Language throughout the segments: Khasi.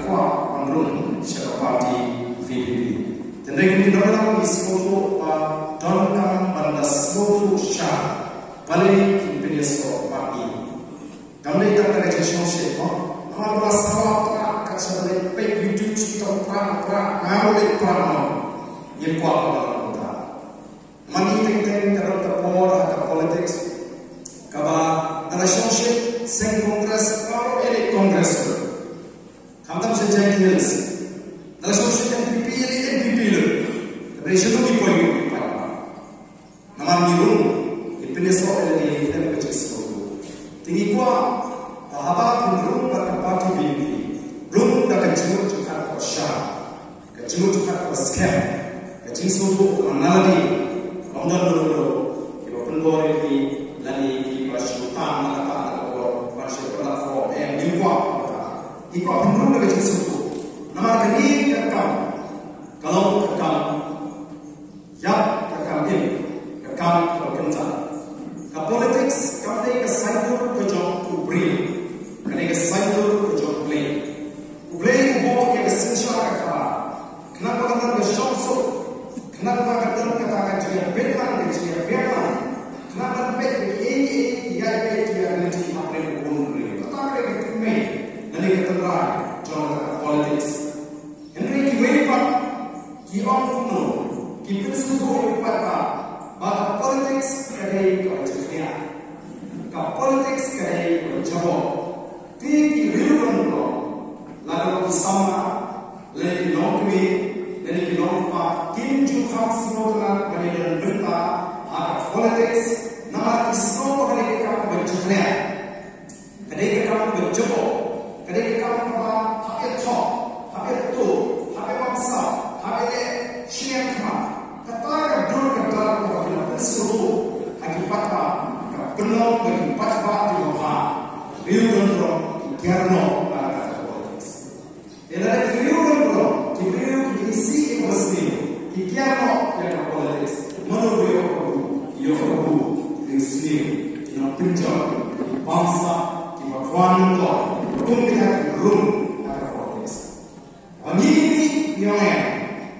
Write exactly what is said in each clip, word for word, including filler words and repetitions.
Kwah ban rung sha ka party V P P. Tynrai kum ki nongïalam ki sngewthuh ba donkam ban da sngewthuh sha balei kin pynïasoh bad ngi. Kam dei tang da ka jingshongshit mo. Namar ba la sawa pra kat sha da leit peit YouTube shi tong pra pra nga ruh leit pra mo. Ngim kwah ba la kumta. Namar ngi teng teng ka don ka por ha ka politics kaba nga la shongshit seng Congress baroh, elect Congress ruh. Khamtam sha Jaintia Hills nga la shongshit N P P, elect N P P ruh. Kaba dei shano ngi poi ngi poi. Namar ngi rung, ngi pynïasoh ïa lade lem ka jingsngewthuh. Te ngi kwah ba haba phin rung bad ka party V P P, rung da ka jingmut jingpyrkhat kaba shai, ka jingmut jingpyrkhat kaba skhem, ka jingsngewthuh kaba na lade. Ym don ruh ruh kiba pynbor ïa ngi lane kiba shu tan na kata ka por ban shu pynlap form, eh, ngim kwah kata. Ngi kwah phin rung da ka jingsngewthuh. Namar kane ka kam ka long ka kam ïap, ka kam im, ka kam kaba kynta. Ka politics kam dei ka saiñdur ka jong u briew, ka dei ka saiñdur ka jong U Blei. U Blei u buh ïa ka synshar ka khadar khnang ba kan don ka shongsuk, khnang ba kan don kata ka jingïabit lang, ka jingïabit lang, khnang ban peit ba kiei kiei ki ïaid beit, ki ïaid lynti hapdeng u bun u briew. Kata ka dei ka tynrai lane ka tynrai jong ka politics. Hynrei kiwei pat ki ong kumno, ki pynsngewthuh ïa u paidbah ba ka politics ka dei kaba jingkhniah, ka politics ka dei kaba jaboh. Te ki riew don burom, la ka long ki samla, lane ki longkmie, lane ki longkpa, kim ju kham sngewtynnat ban ïadon bynta ha ka politics, namar ki sngew ba ka dei ka kam kaba jingkhniah. Ka dei ka kam kaba jaboh, ka dei ka kam kaba hap ïathoh, hap ïatuh, hap ïabamsap, hap ïaleh shiliang khmat. Kata ka dur ka dar kaba ki la pynsngewthuh ha ki paidbah, ka pynlong ba ki paidbah ki babha. Riew don burom ki kiar noh na kata ka politics. Te lada ki riew don burom, ki briew kiba isih ïa kaba sniew, ki kiar noh ïa ka politics, mano ba ïoh kabu, ïoh kabu, ki sniew, ki nongpynjot, ki bamsap, kiba kwah nyngkong, kum kita ki rung ha ka politics. Ba ngi ngi ngi ong eh,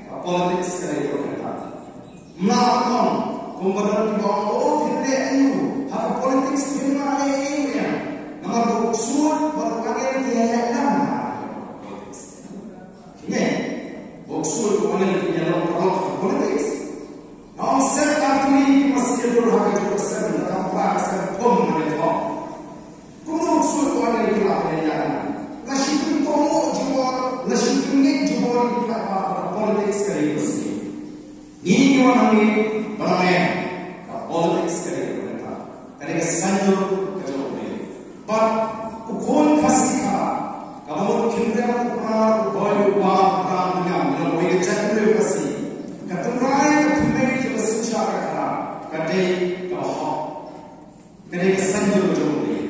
ka politics ka dei kaba kynta. Mla ong, kumba don kiba ong, oh, phin leh aïu ha ka politics, phin mla leh aïu ïa. Namar ba u ksuid bad u angel ki ïalam ha ka politics. Ngi, ba u ksuid bad u angel ki ïalam paralok ha ka politics. Nga ong sem artylli ki masi ïadur ha kajuh ka sem, da kam pra ka sem pom mane thok. Kumno u ksuid u angel ki lah ban ïalam? La shu pynkohnguh jubor, la shu pynngeit jubor ïa ki paidbah ba ka politics ka dei kaba sniew. Ngi ngi wan hangne ban ong em, ka politics ka dei kaba kynta, ka dei ka saiñdur ka jong U Blei. Bad u khun Khasi Khara, kaba mut khyndiat u Khara, u Bhoi, u Bah, u Ram, u Ngam, u Lawei, ka jaitbynriew Khasi, ka tynrai, ka tynrai jong ka synshar ka Khara ka dei kaba hok. Ka dei ka saiñdur jong U Blei.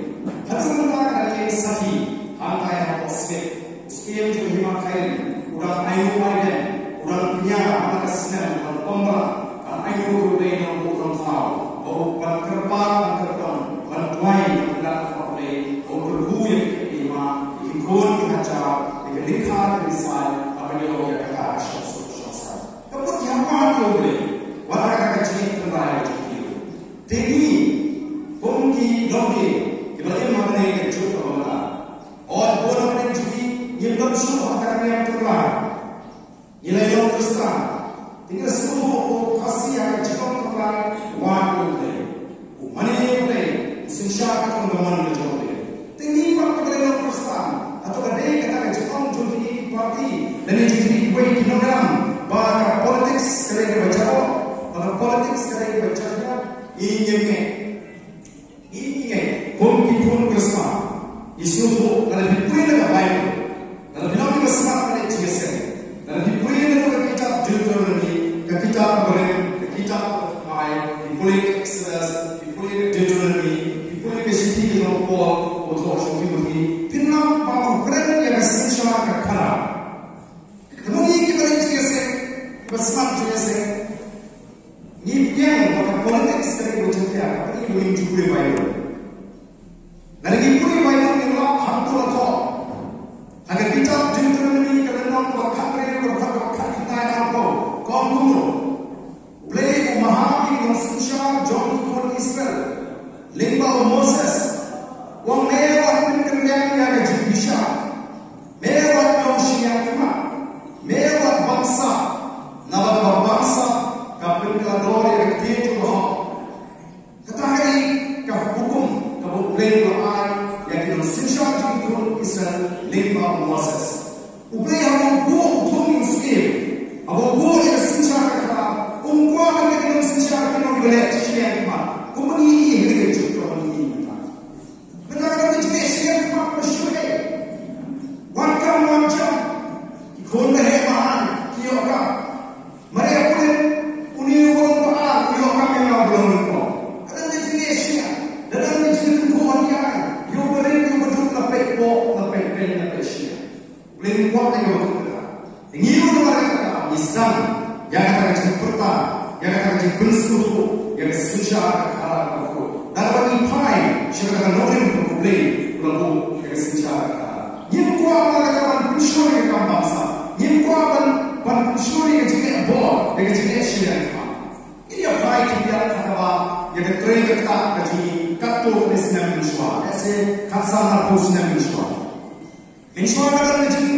Haduh mynta ka dei ka sakhi, hangtai hapoh state, u Syiem jong ka Hima Khyllung u dang ai nguh ai dem, u dang pynïar ha ka snem, u dang pynbna, ban ai nguh ïa U Blei Nongbuh Nongthaw, ba u ban kyrpad, ban kyrpad, ban duwai, ban kyrpad ha U Blei, ba un kyrkhu ïa ka hima, ïa ki khun ki hajar, ïa ka lyngkha ka lyngsai, ban ïoh ïa kata ka shongsuk shongsaiñ. Ka mut ki hap pan ïa U Blei wat ha kata ka jingim tynrai jong ki. Te ngi kum ki longdien kiba im ha kane ka juk kaba mynta, hooid, bun na pdeng jong ngi ngim don shuh ha kata ka niam tynrai. Ngi la ïalong Khristan. Te ngi la sngewthuh ba u Khasi ha ka jinglong tynrai wad ïa U Blei. U mane ïa U Blei, u synshar katkum ka mon ka jong U Blei. Te ngi pat kiba la ïalong Khristan, hato ka dei kata ka jingong jong kine ki party lane jong kine kiwei ki nongïalam ba ka politics ka dei kaba jaboh, ba ka politics ka dei kaba jingkhniah? Ngi ngim ngeit. Ngi ngeit kum ki khun Khristan, ngi sngewthuh lada phi pule ka Baibl, lada phi long kiba smat ban leit jingïaseng, lada phi pule na ka kitab Deuteronomy, ka kitab Barim, ka kitab Thymmai, phi pule ka Exodus, phi pule ka Deuteronomy, phi pule ka shithi ka jong u Paul u thoh sha u Timothy, phin lap ba u kren ïa ka synshar ka khadar. Te ma ngi kiba leit jingïaseng, Ka smat jong ïa se, ngi pdiang ba ka politics ka dei ka jingpdiang, ka dei ka jingpdiang. Lada ngi pule Baibl ngi lap hangto hangto. Ha ka kitab Deuteronomy ka lynnong kaba khathynriew, ka dkhot kaba khatkhyndai, arphew, ka ong kumno: U Blei u maham ïa ki nongsynshar jong ki khun Israel lyngba u Moses. U ong, me wat pynkynriang ïa ka jingbishar, me wat ïoh shiliang khmat, me wat bamsap, naba ka bamsap ka pynkylla dor ïa ka ktien jong ka hok. Kata ka dei ka hukum kaba U Blei u la ai ïa ki nongsynshar jong ki khun Israel lyngba u Moses. U Blei haba u buh u thung ïa u syiem, haba u buh ïa ka synshar ka khadar, um kwah ban ïa ki nongsynshar kin long kiba leh shiliang khmat, kumba ngi ïohi ha kane ka juk, kumba ngi ïohi mynta. Mynta ka dei ka jingleh shiliang khmat ba shu heh. Wan kam wan jam. Ki khun ba heh ba haiñ ki ïoh kam. Mar ïa pule, une u wan ba ar u ïoh kam ïa nga ba long nyngkong. Ka dang ka jingleh shiliang, ka dang ka jingleh kynkoh ïa u barit ïa u baduk, la peit poh, la peit peit, la peit shiliang. U Blei um kwah ïa kaba kumta. Ngi ruh namar kata ngi sdang ïa kata ka jingpyrta, ïa kata ka jingpynsngewthuh ïa ka synshar ka khadar kaba khuid. Lada ngi phai sha kata ka nongrim kaba U Blei u la buh ïa ka synshar ka khadar. Ngim kwah namar kata ban pynshlur ïa ka kam bamsap. Ngim kwah ban, ban pynshlur ïa ka jingleh bor, ïa ka jingleh shiliang khmat. Ngin ïa phai khyndiat ha kaba ïa ka trei ka ktah ka jong ngi katto katne snem mynshuwa, lehse khatsan arphew snem mynshuwa. Mynshuwa ka don ka jing,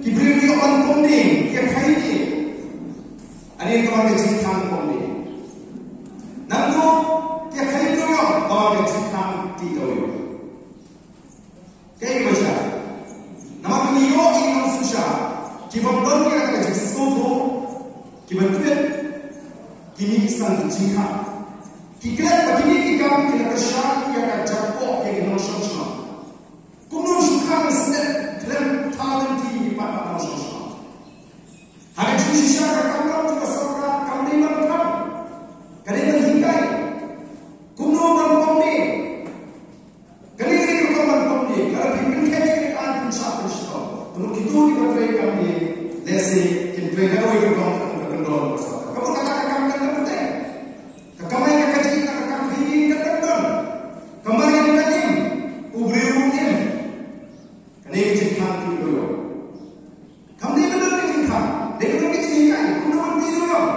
ki briew ki ïoh ban pom dieng, ki ïa khaii dieng. Hadien ka wan ka jingkhang pom dieng. Nangta ki ïa khaii briew ïoh, ka wan ka jingkhang tih dewïong. Kaei kaba jia? Namar ba ngi ïoh ïa ki nongsynshar kiba ym don ïa ka jingsngewthuh, kiba twit, kine ki sdang ki jingkhang. Ki klet ba kine ki kam ki la kyrshan ïa ka jingpop ïa ki nongshong shnong. Kumno shu khang stet khlem thaw lynti ïa ki paidbah nongshong shnong? Ha ka jingshisha ka kam jong ka sorkar kam dei ban khang, ka dei ban hikai kumno ban pom dieng. Kane ka dei ka rukom ban pom dieng, lada phi pynkheiñ ïa ka aiñ pynshah pynshitom. Te mut kito kiba trei kam dieng, lehse kin trei ka dei ka rukom ka kyndon ka sorkar. Ka mut kata ka kam kan ka pynthei. Ka kamai ka kajih, ka kam pynthei ka kan don. Ka mar ïa ka im, u briew ruh im. Kane ka jingkhang tih dewïong. Kam dei ban don ka jingkhang, dei ban don ka jinghikai, kumno ban tih dewïong,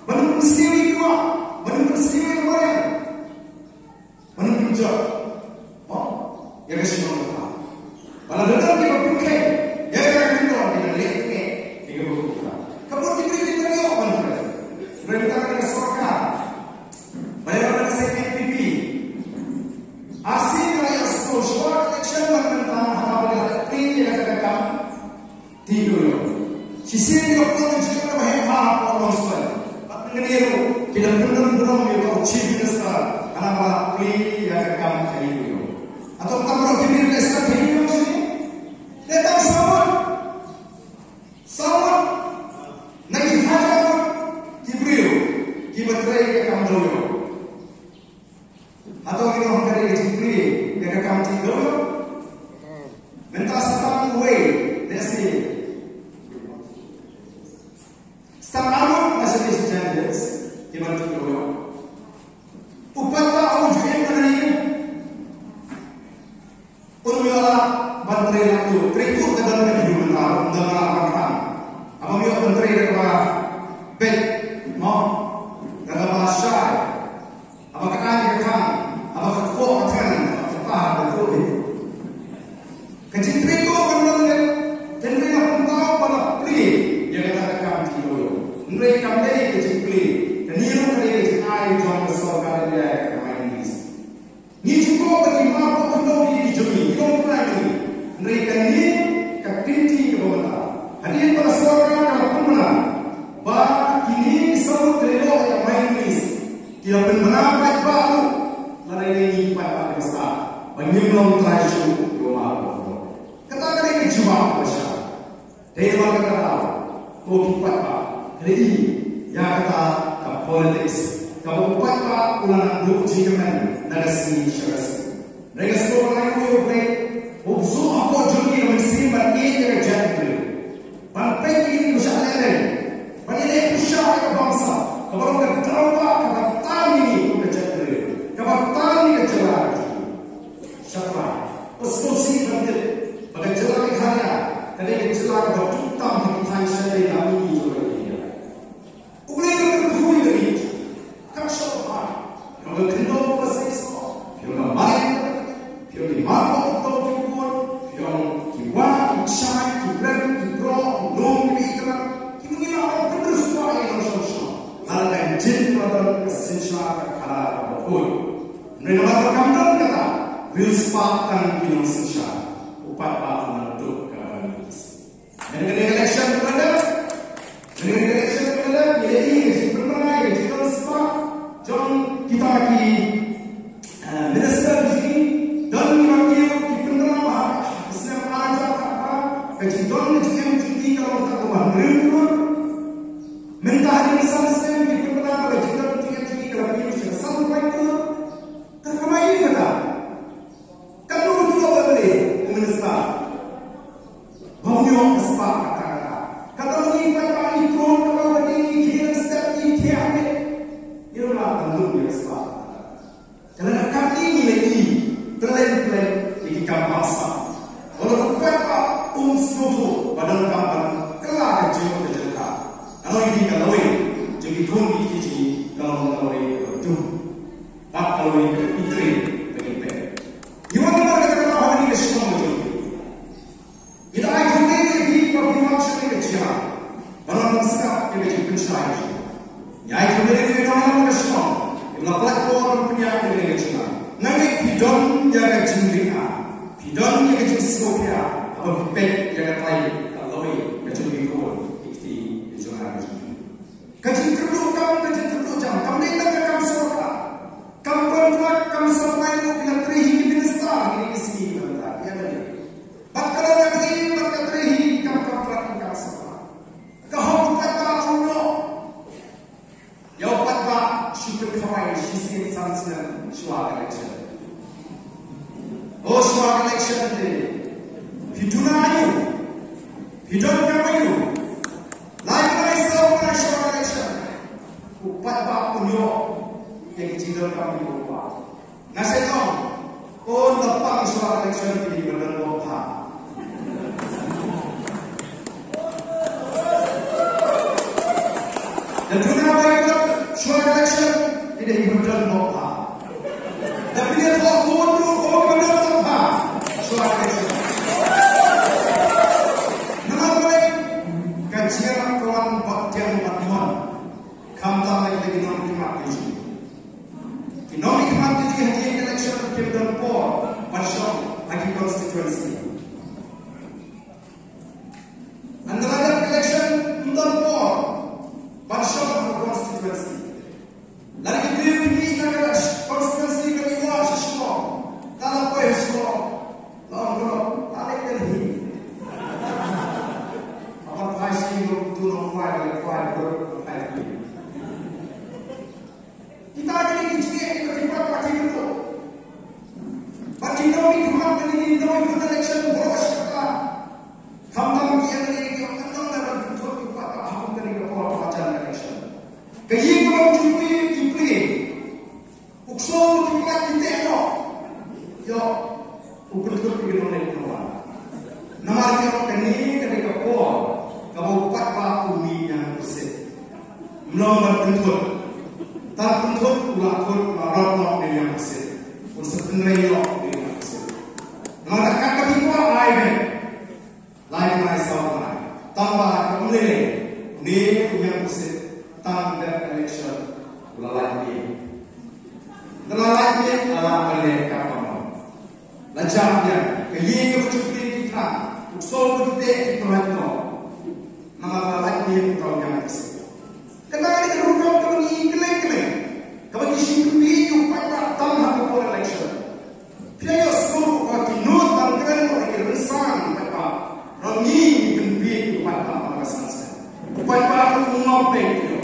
ban pynsniew ïa ki wah, ban pynsniew ïa ki mariang, ban pynjot, mo, ïa ka shnong ka thaw. Ba lada don kiba pynkheiñ ïa ka kyndon, ki dang leh ïa kaba pynkheiñ. Ka mut ki briew ki dang ïoh ban trei. Hynrei mynta ka sorkar ba ïa ka seng N P P, ar sien ka la ïohsngew shuwa election bad mynta, haba ka la plie ïa kata ka kam tih dewïong. Shisien ki la pynlong ka jingïaroh ba heh ha Port Longstoiñ. Bad mynne ruh ki la pyndon burom ïa u Chief Minister haba ka la plie ïa ka kam khaii dewïong. Hato tam ruh ki briew ki la stad khaii dewïong shisien? Leh tang saw ngut, saw ngut na ki hajar ngut ki briew kiba trei ïa ka kam dewïong. Hato ngi ong ka dei ka jingplie ïa ka kam tih dewïong? Mynta sa tang uwei, lehse sa tang arngut na sha ki jandis kiban tih dewïong. U paidbah u ju im na ïing. Un ym ïoh lah ban trei na u, trei kut ka don ka jingmyntoi, ym don lah ban khang. Haba ym ïoh ban trei da kaba beit, mo, da kaba shai. Haba ka aiñ ka khang, haba ka kpoh ka then, haba ka kpoh ka then. Ka jingtrei kut kan long leh, hynrei la pynpaw ba la plie ïa kata ka kam tih dewïong. Hynrei kam dei ka jingplie, kane ruh ka dei ka jingai jong ka sorkar India ïa ka Mynalis. Ngi ju kwah ba ki mawkhyndaw ki jong ngi, ki long trai jong ngi. Hynrei kane ka kynti kaba mynta, hadien ba ka sorkar ka la pynbna ba kine ki saw ngut ki la ïoh ïa ka Mynalis, ki la pynbna paidbah ruh, lada ngi paidbah kiba stad, ba ngim long trai shuh ïa u mawkhyndaw. Kata ka dei ka jubab kaba shai. Te namar kata, ko ki paidbah, kane ïa kata ka politics kaba u paidbah u la nang duh jingkmen na ka sngi sha ka sngi. Hynrei nga sngewbha ïa U Blei, u shu hapoh jong ngi na mynsiem ban ïeit ïa ka jaitbynriew, ban peit ïa kine kiba shah lehrain, ban ïaleh pyrshah Hynrei namar ba kam don kata, u spah tang ki nongsynshar. U paidbah u nang duk kaba ngi. Mynta ka election mynta, mynta ka election mynta, ngi la ïohi ka jingpynbna, ka jingdon spah jong kita ki, eh, minister jong ngi, don kiba kiew ki pynbna ba ha ka snem ar hajar khatphra ka jingdon ka jingem jong ngi ka long kaba hynriew klur. Mynta ha ka san snem ki pynbna ba ka jingdon ka jingem jong ngi ka la kiew sha ka sanphew klur. Ka kamai kata. Katno u ïoh ba leh u minister ba u ïoh ka spah kata kata. Katno ngi paidbah ngi khun kaba ba ngi khie step ngi thiah ne. Ngi ruh la tang lut ïa ka spah. Ka la ka katni ngi la ïohi pynleit pynleit ïa ki kam bamsap. Ba la u paidbah um sngewthuh ba donkam ban kylla ka jingmut ka jingpyrkhat. Ka long ïa ki ka lawei jong ki khun ki kti jong ngi ka long ka lawei kaba dum. Bad ka lawei kaba itrei ba ngi peit. Ngi wan namar kata ka daw ha kane ka shnong ka jong ngi. Ngi la ai khublei ïa phi ba phi wan sha kane ka jingïalang ban wan pynsngap ïa ka jingpynshai ka jong ngi. Ngi ai khublei ïa phi ba wan sha kane ka shnong, ïa la pynlait por ban pynïaid ïa kane ka jingïalang. Nga ngeit phi don ïa ka jingïalang, phi don ïa ka jingsngewkhia haba phi peit ïa ka tai ka lawei ka jong ngi, ka jong ngi. Ka jingkyrduh kam, ka jingkyrduh jam kam dei tang ka kam sorkar. Kam kontrak, kam supply ruh ki la trei hi ki minister ha kine ki sngi ki la mynta, ki M L A. Bad ka la trei, bad ka trei hi ki kam kontrak, ki kam supply. Ka hok u paidbah u noh. Ïa u paidbah shu pynkhawai shisien san snem shuwa ka election. O shuwa ka election te phi duna aïu? Phi donkam aïu? Lai bnai saw bnai shuwa ka election. U paidbah un ïoh ïa ki jingdonkam ki bun ba. Nga sngewthuh. Ko da pang shuwa election ki dei ban don bok ha. Da duna bai ko shuwa election ki dei ban don bok ha. Da pynïaid bok ko ruh ko ban don bok ha. Shuwa election. Namar balei? Ka jingïarap ka wan bad jingïarap bad mon. Khamtam ïa ki nongmihkhmat ki jong ngi. Ki nongmihkhmat ki jong ngi ha ki election kim don por ban shong ha ki constituency. Hynda la dep election ym don por ban shong ha ki constituency. Lada ki briew ki mih na ka constituency ka mih wah sha Shillong, ka la poi ha Shillong, la ong, "Kynnoh, la leit Delhi." Haba phai sha ïing, tu nongkhwai, nongkhwai, nongkhwai. Kita kine ki jingeh kiba ki paidbah ki kynnoh. Bad ki nongmihkhmat kine ki nongmihkhmat election baroh shi katta. Khamtam ki M L A ki ong, "Ngan ym lah ban pynthut ïa u paidbah ha kum kane ka por ba jan election." Ka ïing ka long jong u pli ki pli. U ksew ki pynlait ki teh noh. Ïoh. U pynthut ïa ki nongleit nongwan. Namar ki ong kane ka dei ka por kaba u paidbah u mih ïa u Khurshet. Ym long ban pynthut. Tang pynthut u la thut, u la rot noh ïa u Khurshet. Un sa pynrei noh ïa u Khurshet. Namar ka kat kaba ki kwah ai beit. Lai bnai saw bnai. Tang ba ka ym lei lei. Une u Ïang Khurshet tang dep election u la lait ïing. Ynda la lait ïing, la lait ïing ka pamon. La jam ïa ka ïing kaba ju plie ki thrang. U ksew ba ju teh ki pynlait noh. Namar la lait ïing uta u Ïang Khurshet. Kane ka dei ka rukom kaba ngi kylleng kylleng. Kaba ngi shu pynbieit ïa u paidbah tang ha ka por election. Phi ïohsngew ba ki nud ban kren bad ki rynsan paidbah. Ngi pynbieit ïa u paidbah ha ka san snem. U paidbah u ngop peit ïa u.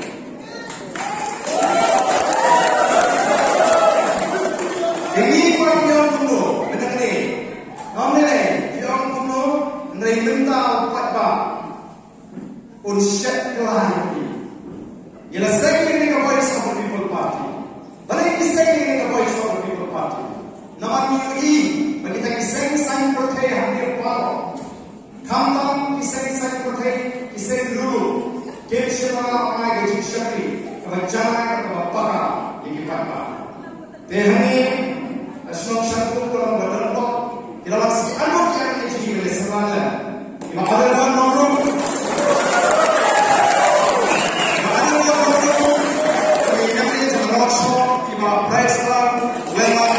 Te ngi kwah ïa u kumno, mynta kane. Kam ne lei, ïa u kumno, hynrei mynta u paidbah un shet kylla ïa phi. Ïa la seng ïa kane ka Voice of the People Party. Balei ngi seng ïa kane ka Voice of the People Party? Namar ngi ïohi ba kita ki seng saiñ pyrthei hangne baroh, khamtam ki seng saiñ pyrthei, ki seng lulu, kim shym la ai ka jingshakri kaba janai kaba paka ïa ki paidbah. Te hangne, ka shnong Shangpung ka long ba don bok, ki la wan sha ki arngut ki arngut ki jingïaleh sngewbha. Kiba arngut nongrum. Kiba arngut nongrum. Ki arngut jong North Shore, kiba prize lang, well lang.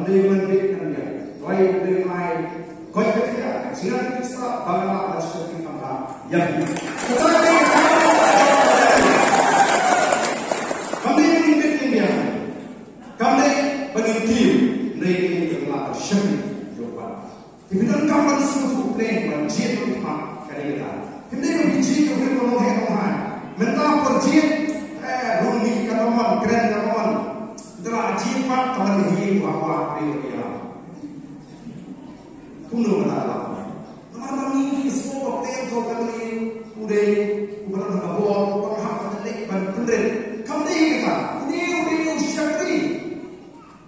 Kam dei ban bit kan ïa. Wai dei mai. Koi ka ïa. Jingan kita bangla asyik kita. Ya. Kita ni. Kam dei ban bit kan ïa. Kam dei ban bit. Dei ni bangla asyik. Jumpa. Te phi donkam ban sngewthuh pleng ban jied ruh ha kane ka daw. Phim dei ban jied ruh ha kane ka daw. Mynta por jied, eh, rung ni ka daw man, kren ka daw man. Tara jied Pat ka ban hi wa wa pe ya. Kumno ka la. Namar ba ngi ngi sngewbha ba pdeng ka kane u dei u ba la hap ban leh ban pynrit. Kam dei kata. U dei u dei u shakri.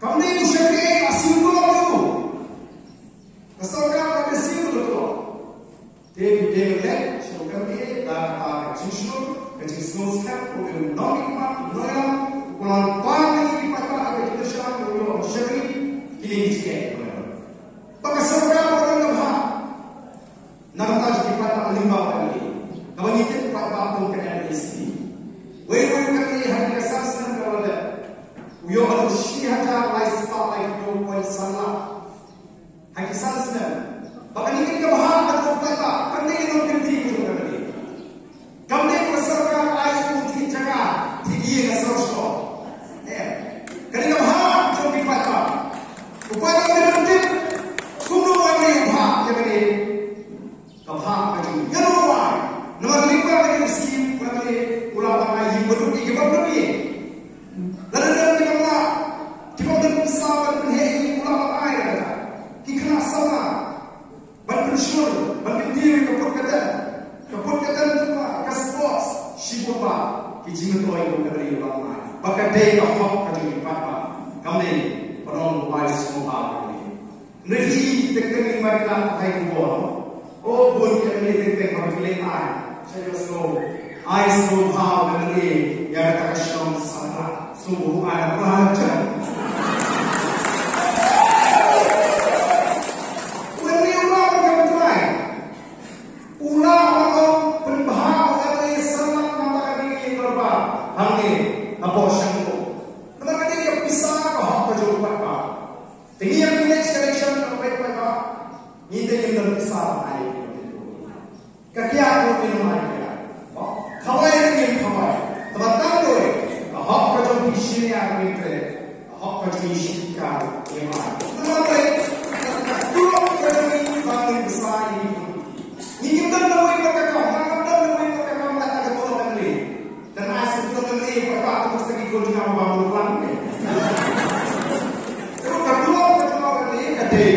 Kam dei u shakri ka sngewbha ba u. Ka sorkar ka dei sngewbha ba u. Te phi dei ban leh sha u kane da kata ka jingshlur, ka jingsngewskhem, u dei u nongmihkhmat, u nongïalam, u la pan ïa ki paidbah ha ka jingkyrshan, u ïoh ban shakri, kine ki jingeh. Ba ka sorkar ba don ka bha. Na ka bynta jong ki paidbah lyngba u M L A. Kaba ngi tip paidbah kum ka M A C. Wei wei u M L A ha kine ki san snem kaba la dep, u ïoh ban shi hajar lai spah lai hynñiew point san lak. Ha ki san snem. Ba kane ka bha ka jong u paidbah, kam dei ka nongkynti ka jong u M L A. Kam dei ka sorkar ai u thied jaka, thied ïing ha sor shnong. Em. Kane ka bha ka jong u paidbah. U paidbah u dei ban tip kumno u M L A u bha ïa kane. Ka bha ka jong u. Ïa u ai. Namar lyngba kane ka skim u M L A u la ban ai ïing baduk ïa ki bym don ïing. Lada don ki bym lah, ki bym don pisa ban pynheh ïing u la ban ai ïa kata. Ki khynnah samla ban pynshur, ban kyntiew ïa ka put ka ten. Ka put ka ten jong ka, ka sports, shibun ba ki jingmyntoi jong ka ri u la ban ai. Ba ka dei ka hok ka jong ki paidbah. Kam dei ban ong u ai sngewbha ka dei. Hynrei hi te kane ma ki la ai khubor. O bun ki M L A te te ka ki leh ai. Sha ïoh sngewbha. Ai sngewbha u M L A ïa kata ka shnong Sahara. Sngewbha ai na pla jan. U M L A u la ban kam trai. U la ban kam pynbha u M L A Sahara na kata ka ding ïing dorbar. Hangne hapoh Shangkut. Namar ka dei ka pisa ka hok ka jong u paidbah. Te ngi ïa ngi next election ka peit paidbah. Ngi te ngim don pisa ban ai. Ka kiar ko ngin ym ai kiar. Khawai ngin khawai. Te ba tang doi. Ka hok ka jong phi senior ngin treh. Ka hok ka jong phi senior ngin ai. Namar peit ka hok ka jong phi ba ngin pisa ngin. Ngi ngim don na wei ba ka kam, ngim don na wei ba ka kam la ka jong phi. Kan ai sngewthuh ïa ka, ka tu mesti ki khun jingam ba bang lang ni. Terus ka tu ka tu ni ka dei.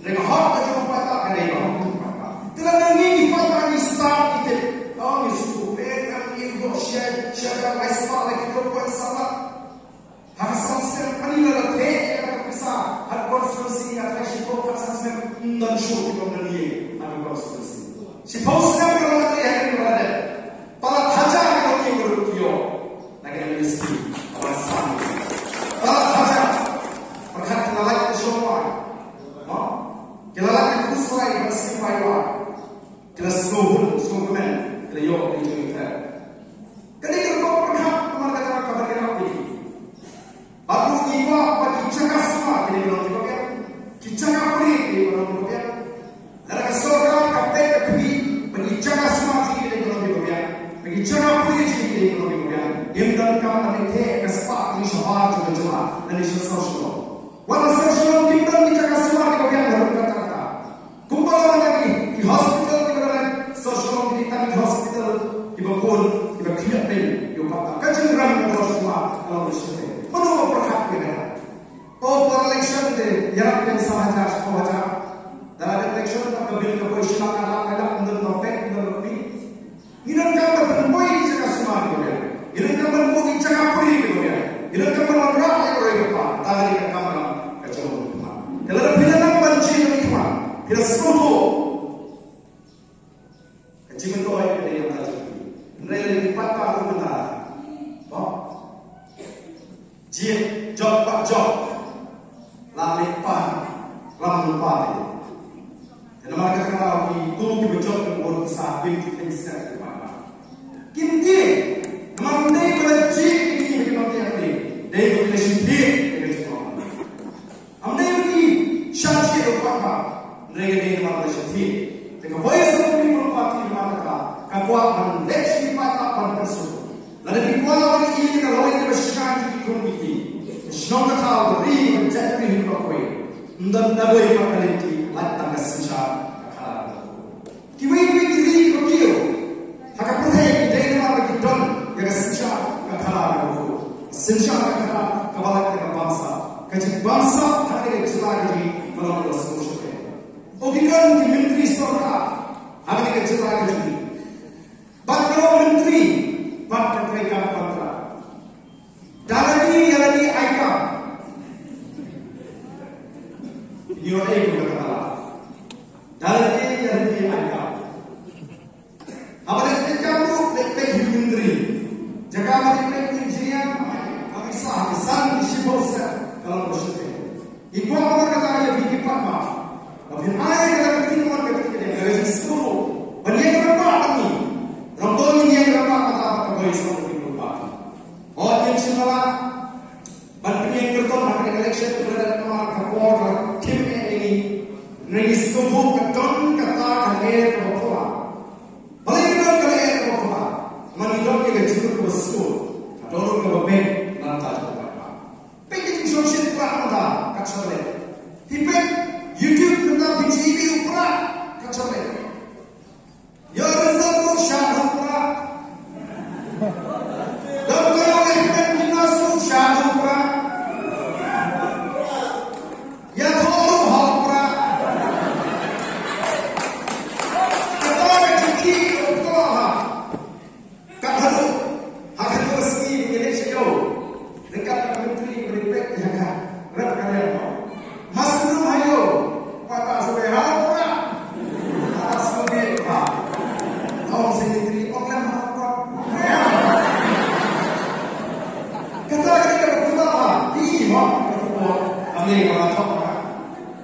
Lada ka hok ka jong u paidbah ka dei ka hok ka jong u paidbah. Te lada ngi ki paidbah ngi start ki tip. Oh, ngi sngewthuh, eh, kan ngi buh share, share ka lai spah, lai kilo point saw lak. Ha ka san snem, ani la la theh ïa ka pisa, ha constituency, ha ka shi ko, ha san snem, ym don shuh ki don ïing, ha ka constituency. Shiphew snem ka la theh ïa ka pisa. Palat hajar ka ïing ka ruh ki ïoh. Na ka M S P, palat san. Palat hajar. Pyrkhat ki la lait ka shong wai. Ha? Ki la lait ka khuswai, ka sngewbha wai. Ki la sngewhun, sngewkmen, ki la ïoh, ki la ïoh. Ka dei ka rukom pyrkhat, namar kata ka ban ïarap ïa ki. Bad ruh ngi kwah ba ki jaka sumar ki dei ban long kiba biang. Ki jaka pule ki dei ban long kiba biang. Lada ka sorkar ka peit ka pynmih ba ki jaka sumar ki dei ban long kiba biang, ba ki jaka pule ki dei ban long kiba biang, ngim donkam ban ïatheh ka spah ka hynñiew shabar jong ka jylla lane sha sor Shillong. Wat la sor Shillong kim don ki jaka sumar kiba biang haduh katta katta. Kumba la wan ki, ki hospital kiba don sor Shillong, ki tang ki hospital kiba bun, kiba khyndiat beiñ ïa u paidbah. Ka jingrem ka dor sumar ka long shisha. Mano ba pyrkhat ïa kata? O, por election te ïarap ïa sa hajar, sa hajar. Da la dep election, ka bill ka poi shi lak, ar lak, lai lak, ym don ba peit, ym don ba peit. Ngi donkam ban pynpoi ki jaka sumar kiba biang. Ngi donkam ban buh ki jaka pule kiba biang. Ngi donkam ban wanrah ïa ka roi ka par. Kata ka dei ka kam ka jong u khmat. Te lada phi la nang ban jied ïa u khmat, phi la sngewthuh. Ka jingmyntoi ka dei na ka jong phi. Hynrei lada ki paidbah ruh mynta, ba jied jop pat jop, la leh pat, lam lypa te. Te namar kata ka daw kito kiba jop ki bun pisa kim ju tieng step ki paidbah. Kim tieng, namar ym dei ba la jied kine ki nongtieng, dei ba ki la shim tieng ïa ka jingmyntoi. Ym dei ba ki shah jied ïa u paidbah, hynrei ka dei namar ba la shah jied. Te ka Voice of the People Party namar kata ka kwah ban leit sha ki paidbah ban pynsngewthuh. Lada ki kwah ban ïoh ïa ka lawei kaba shngaiñ jong ki khun ki kti, ka shnong ka thaw, ka ri, ka jaitbynriew hi baroh kawei, ym don da kawei pat ka lynti, lait tang ka synshar ka khadar. Kiwei kiwei ki ri kiba kiew ha ka pyrthei ki dei namar ba ki don ïa ka synshar ka khadar kaba khuid. Synshar ka khadar kaba lait ka Ka jingbamsap ha kane ka jylla ka jong ngi ka long kaba sngewsih. O ki don ki myntri sorkar ha kane ka jylla ka jong ngi. Bad ki myntri bad ki treikam kontrak. Da lade ïa lade ai kam. Ïoh ei kumta ka la. Da lade ïa lade ai kam. Haba dei peit kam ruh, dei peit hi u myntri. Jaka ba dei peit u engineer, ka pisa, ka san, ka shiphew seh, ka long ka shiphew. I kwah ba kata ïa phi ki paidbah. Ba phin ai kata ka ktien mon ka ktien ka jingïasngewbha. Ban ïeng rangbah bad ngi. Ram don ngin ïeng rangbah kata ka koi song ka ktien mon. Hooid ngin sngewbha ban pynïeng kyrtong ha ka election, ka dei namar ka por ka khim eh ïa ngi. Ngi sngewbha ka don kata ka lyer kaba pura. Balei ka don ka lyer kaba pura? Namar ngi don ïa ka jingmut kaba sngewbha. Ka don ruh kaba beit na ka bynta jong ka paidbah. Peit ka jingshongshit prah mynta kat shaba leit. Phi peit YouTube mynta phi ju ïohi u prah kat shaba leit. Ïoh result ruh sha u prah. Dang ïoh lehkmen gimnas ruh sha u prah. Ïathoh ruh ha u prah. Kata ka jingkhih ka u prah ha. Kat haduh, ha ka haduh ka sngi ba ngi leit sha ïew. Ryngkat ka myntri ba ngi peit ïa ka. Rep ka rep. Mas num ha ïew. Pata shu bei ha u prah. Pata shu bei ha. Ong sha myntri, ong lem ha u prah. Kata ka dei ka pynbna ha. Ï, ha. Ka pynbna. Ame ka la thok ha.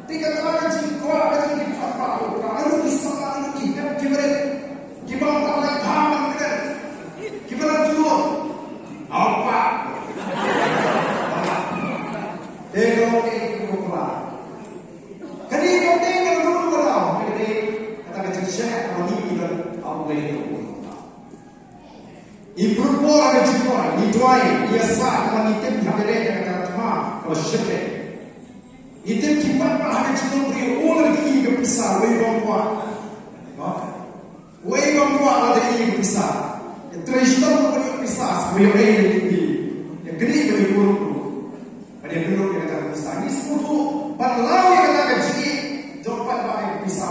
Te kata ka jingkwah ka jingkwah ka kwah. Ka ruh ki samla ki hep ki bret. Ki bang ka lai pha man ka. Ki bang tu. Apa? Te ko ke ko kwah. Kani ko te ko ruh ko la. Kani kata ka jingshah ka ni ki bang. Apa ni ko. Ngi pyrpor ha ka jingduwai, ngi duwai, ngi ïasaid, ngi tip ha ka dei ka thma kaba shyrkhei. Ngi tip ki paidbah ha ka jingduwai, u la ki ka pisa, wei bang kwah. Wei bang kwah la dei ka pisa. Ïa trei shitom ka pisa, wei ïa dei ki. Ïa kini ka dei pur. Ka dei pur ïa ka pisa. Ngi sngewthuh, ban law ïa ka jingïeit jong paidbah ïa ka pisa.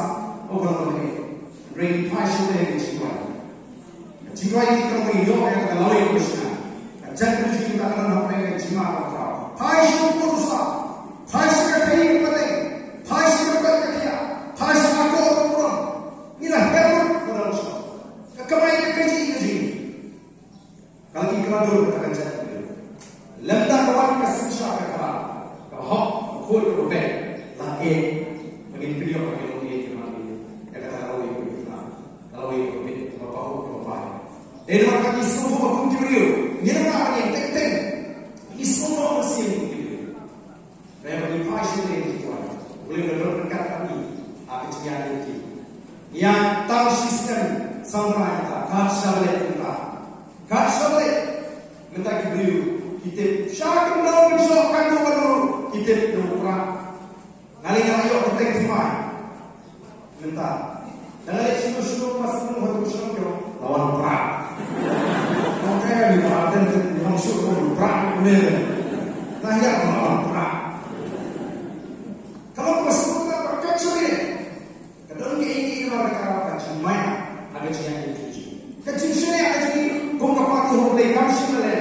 O ka la dei. Ring phai shuh ïa ka jingduwai. Ka jingduwai ka long ba ngi ïoh ïa ka lawei kaba shna. Ka jingduwai ka long hapdeng ka jingma ka khraw. Phai sha u Kpa u Kpa. Phai sha ka khaïi ka pateng. Phai sha ka khuid ka khiah. Phai sha ka akor ka burom. Ngi la heh lut ka dang sha. Ka kamai ka kajih ka jingim. Ka la ki kaba dur ka jingduwai. Lem da ka wan ka synshar ka khraw. Kaba hok, kaba khuid, kaba beit. La eh. Ba ngin pynïoh, ba ngin ïoh ïa ka lawei kaba beit. Ka lawei kaba beit, kaba pahuh, kaba pai. Dei namar ka ngi sngewbha kum ki briew. Ngi nang ngi teng teng. Ngi sngewbha kum ki briew. Dei ba ngi phai sha ïing ki kwai. U Blei u la don ryngkat bad ngi. Ha ka jingïaid lynti. Ïa tang shisnem sawdong mynta. Kat shaba leit mynta. Kat shaba leit. Mynta ki briew ki tip. Sha ki briew ki shong kan ki tip ki prah. Nga lei nga la ïoh kyrteng thymmai. Mynta. Nga leit shuh shuh, mas shuh ha tu shuh shuh, la wan prah. Nga kyrteng thymmai, nga shuh shuh prah. Nga ïa la wan prah. Ka long kaba sngewtynnat ba ka jingshaniah. Ka don kaei kaei ba ka, ka jingmai. Ha ka jingïaid lynti. Ka jingshaniah ka jong ngi kum ka party home lei kam shym la leh.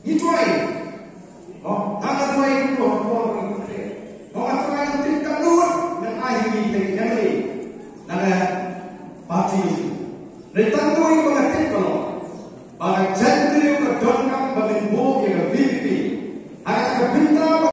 Ngi duwai. Mo, nga duwai ko ko ko. Mo, nga duwai ko tin ka lut ngan ai ngi te ngan le. Ngan le party. Re tang duwai ko ngan